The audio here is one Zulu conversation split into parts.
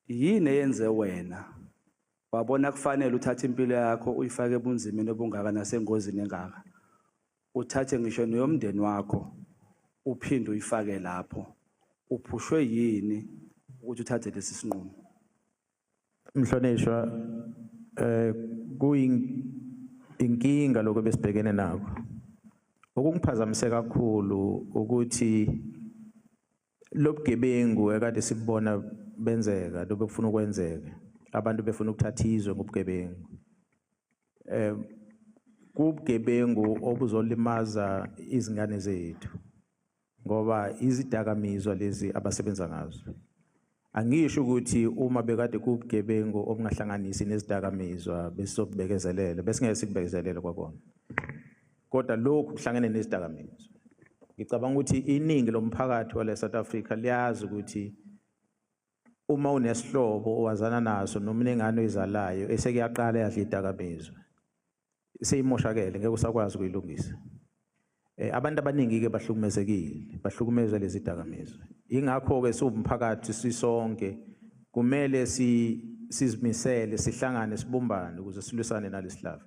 Yini eyenze wena wabona kufanele uthathe impilo yakho uyifake ebunzimeni obungaka nasengozini engaka, uthathe ngisho neyomndeni wakho uphinde uyifake lapho? Uphushwe yini ukuthi uthathe lesi sinqumo? Mhlonishwa, kuyinkinga lokho besibhekene nako. Okungiphazamise kakhulu ukuthi lobugebengu ekade sibona benzeka, lobekufuna ukwenzeka, abantu befuna ukuthatha izwe ngobugebengu. Kubugebengu obuzolimaza izingane zethu ngoba izidakamizwa lezi abasebenza ngazo. Angisho ukuthi uma bekade kubugebengu obungahlanganisi nezidakamizwa besizokubekezelela, besingeke sikubekezelele kwakona. Kodwa lokhu kuhlangene nezidakamizwa. Ngicabanga ukuthi iningi lomphakathi wale South Africa liyazi ukuthi uma unesihlobo owazana naso noma unengane oyizalayo esekuyaqala yadla idakamizwa, seyimoshakele, ngeke usakwazi ukuyilungisa. Abantu abaningi ke bahlukumezekile, bahlukumezwa lezi dakamizwa. Ingakho ke siwumphakathi sisonke kumele sizimisele, sihlangane, sibumbane ukuze silwisane nalesihlava.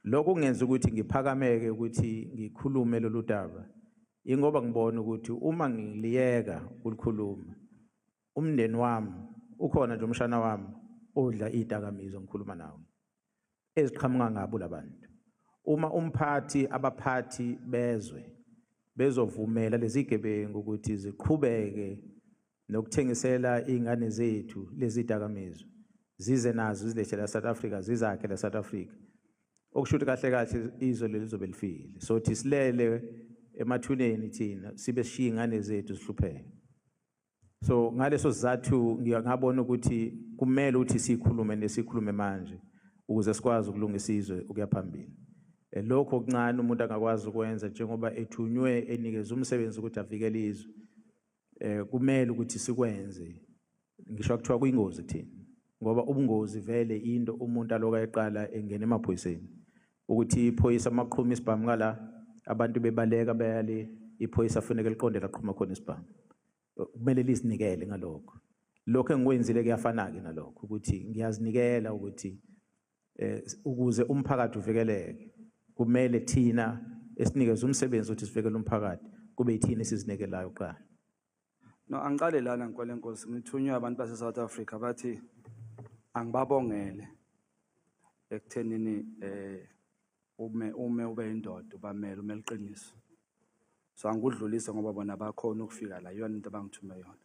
Lokho kungenza ukuthi ngiphakameke ukuthi ngikhulume lolu daba, ingoba ngibona ukuthi uma ngiliyeka ukulikhuluma, umndeni wami ukhona nje, umshana wami odla idakamizwa ngikhuluma nawe, eziqhamuka ngabo labantu. Uma umphathi, abaphathi bezwe bezovumela lezi gebengu ukuthi ziqhubeke nokuthengisela izingane zethu lezi dakamizwa, zize nazo zilethe la South Africa, zizakhe la South Africa, okusho ukuthi kahle kahle izwe leli lizobe lifile. So thi silele emathuneni thina sibe sishiya ingane zethu zihlupheke. So ngaleso sizathu ngiyabona ukuthi kumele ukuthi sikhulume nesikhulume manje ukuze sikwazi ukulungisa izwe ukuya phambili. Lokho okuncane umuntu angakwazi ukwenza njengoba ethunywe enikeza umsebenzi ukuthi avikele izwe, kumele ukuthi sikwenze, ngisho kuthiwa kuyingozi kuthina, ngoba ubungozi vele into umuntu aloka eqala engena emaphoyiseni, ukuthi iphoyisa maqhuma isibhamu ngala, abantu bebaleka bayale, iphoyisa kufanele liqonde laqhuma khona isibhamu, kumele lizinikele ngalokho. Lokho engikwenzile kuyafana-ke nalokho, ukuthi ngiyazinikela ukuthi ukuze umphakathi uvikeleke kumele thina esinikeze umsebenzi ukuthi sivikele umphakathi kube yithina esizinikelayo kuqala. No, angiqale lana Nkwale Nkosi, ngithunywe abantu base South Africa, bathi angibabongele ekuthenini ume ube indoda, ubamele, umele iqiniso. So angikudlulise ngoba bona bakhona ukufika la, iyona into abangithume yona.